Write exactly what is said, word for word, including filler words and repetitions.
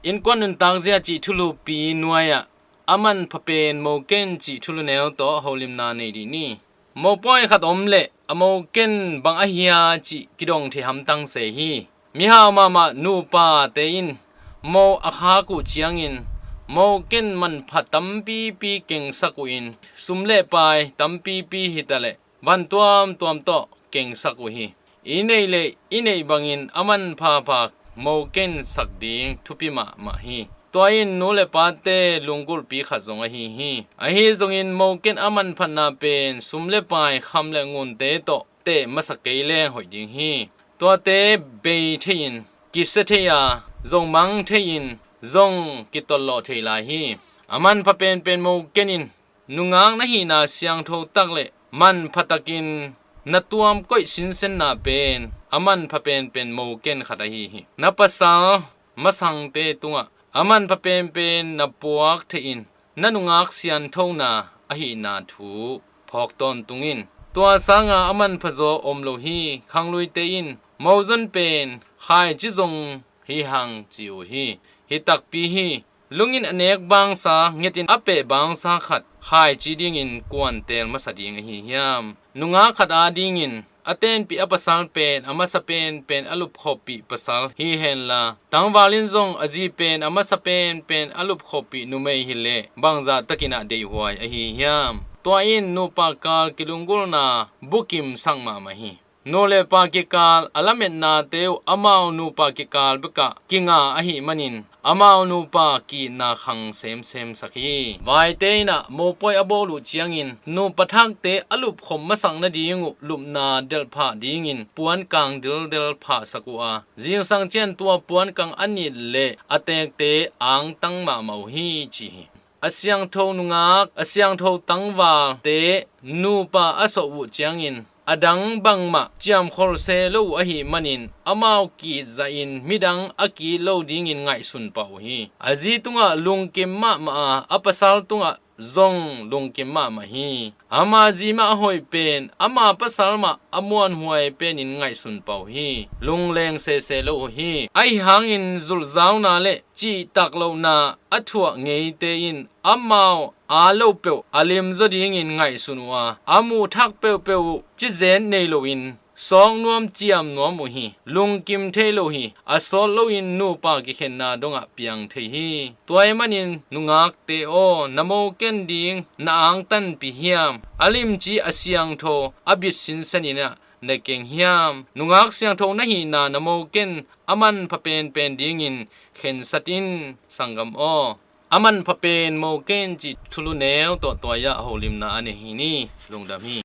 Innkuan nuntakzia cih thulupi nuai-ah a manpha pen moken cih thulu neu tawh holimna nei dih ni. Mopawi khat om leh a moken bang ahi a cih kidong thei hamtang se hi. Mihau mahmah nupate in mo a khak uh ciangin moken manpha tampipi kengsak uh in sum le pai tampipi hitaleh van tuamtuam tawh kengsak uh hi. I neih le i neih bangin a manphapha moken sak ding thupi mahmah hi. Tua in nu le pate lunggulhpi khat zong ahi hi. Ahi zongin moken a manphatna pen sum le pai, kham le ngunte tawh teh masa kei leng hoih ding hi. Tuate bei thei-in kisia thei a, zong mang thei-in zong kitawllawh thei lai hi. A manpha penpen moken in nungak na hihna siangtho tak le manpha takin na tuam koih sinsenna pen a manpha penpen moken khat ahi hi. Na pasal masangte tungah a manpha penpen na puak thei-in na nungak sianthona ahihna thu phawk tawntung in. Tua sanga a manpha zaw om lo hi. Khangluite in mozon pen khaici zong hi hang ci uh hi. Hi takpi hi. Lungin a nek bangsa, ngetin a peh bangsa khat khaici dingin kuan teel masa ding ahi hiam? Nungak khat adingin a tenpih a pasal pen a masa penpen a lupkhopih pasal hi henla, tangval in zong a zi pen a masa penpen a lupkhopih numei hileh bangzah takin ah deihhuai ahi hiam? Tua in nupa kal kilunggulhna bukimsak mahmah hi. Nu le pa kikal a lametnate uh amau nupa kikal bekah kinga ahih manin amau nupa ki-itna khang semsemsak hi. Vaite in ah mopawi a bawl uh ciangin nupa thakte a lupkhop masak nading uh lupna delhphah dingin puankang dildel phahsak uh a, zingsang ciang tua puankang a nit le a teekte angtang mahmah uh hi ci hi. A siangtho nungak, a siangtho tangvalte nupa a sawh uh ciangin a dang bangmah ciamkholh se lo uh ahih manin amau ki-it zahin midang a ki-it lo dingin ngaihsun pah uh hi. A zi tungah lungkim mahmah a, a pasal tungah zong lungkim mahmah hi. Ama zi mah a hoih pen ama pasal mah a muanhuai penin ngaihsun pah uh hi. Lungleng sese lo uh hi. Ahi hangin zulhzauna le cihtak lohna a thuah ngeite in amau aa lo peuh a limzaw dingin ngaihsun uh a, a muh thak peuhpeuh uh cizen nei loin sawk nuam ciam nuam uh hi. Lungkim thei lo hi. A sawt loin nupa kikhenna dongah piang thei hi. Tua ahih manin nungakte aw, na moken ding na angtanpih hiam? A limci a siangtho a bit sinsenin ah na keng hiam? Nungak siangtho na hihna na moken a manpha penpen dingin khensat in, sanggam aw. A manpha pen moken cih thulu neu tawh tua-ah holimna a nei hi ni. Lungdam hi.